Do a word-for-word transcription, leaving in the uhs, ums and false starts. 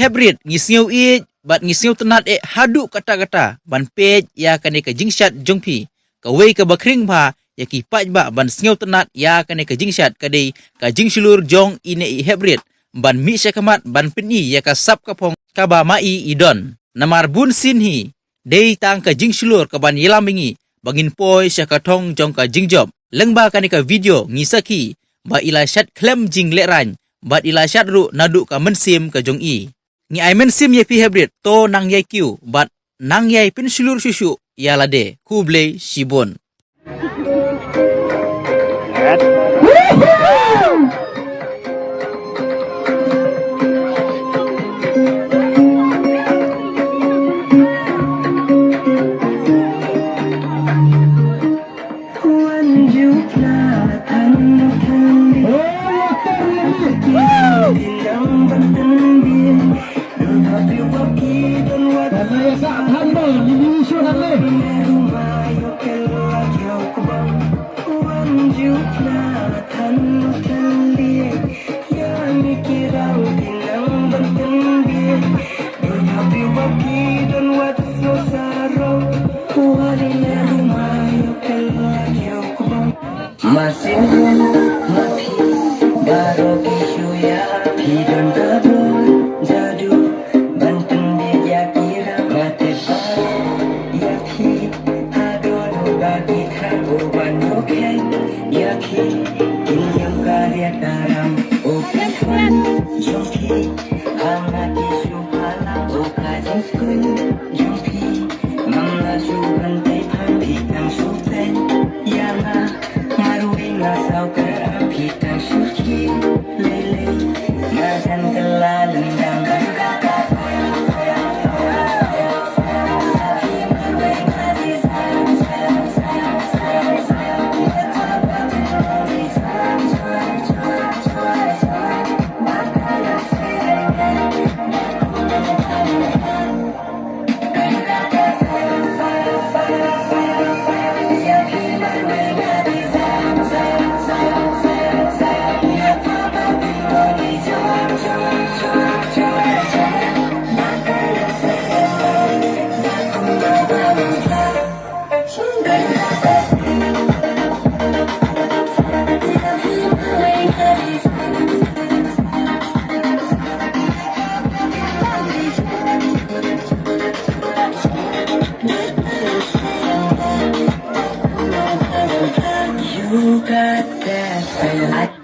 Hep rit, ngi sngew ïeit bad ngi sngewtynnad eh haduh katta katta ban peit ïa kane ka jingshad jong phi. Kawei kaba khring bha ïa ki paidbah ban sngewtynnad ïa kane ka jingshad ka dei ka jingshlur jong ine i hep rit ban mih sha khmat ban pyni ïa ka sap ka phong kaba ma i i don. Namar bun sien hi dei tang ka jingshlur kaban ïalam ïa ngi ba ngin poi sha ka thong jong ka jingjop. Lyngba kane ka video ngi sakhi ba i la shad khlem jinglehraiñ bad i la shad ruh naduh ka mynsiem ka jong i. Ngi ai mynsiem ïa phi hep rit, to nang ïai kiew bad nang ïai pynshlur shuh shuh ïa lade. Khublei shibun. Masin ma phi baroh ki shu ïa phi don ka bor jadu ban pynbeit ïa ki rang. Nga tip baroh ïa phi haduh ba ki kha u ban ïoh kheiñ ïa phi. Kin ïam ka riat ka ram u pynwan jong phi. Hana ki shu pala u ka jingskun jong phi. Ngam la shu ban tei phan phi tang shu tei ïa nga. Marwei nga saw kyrpang phi tang shu khie lei lei. Nga jan kylla lyndang. You got that fire.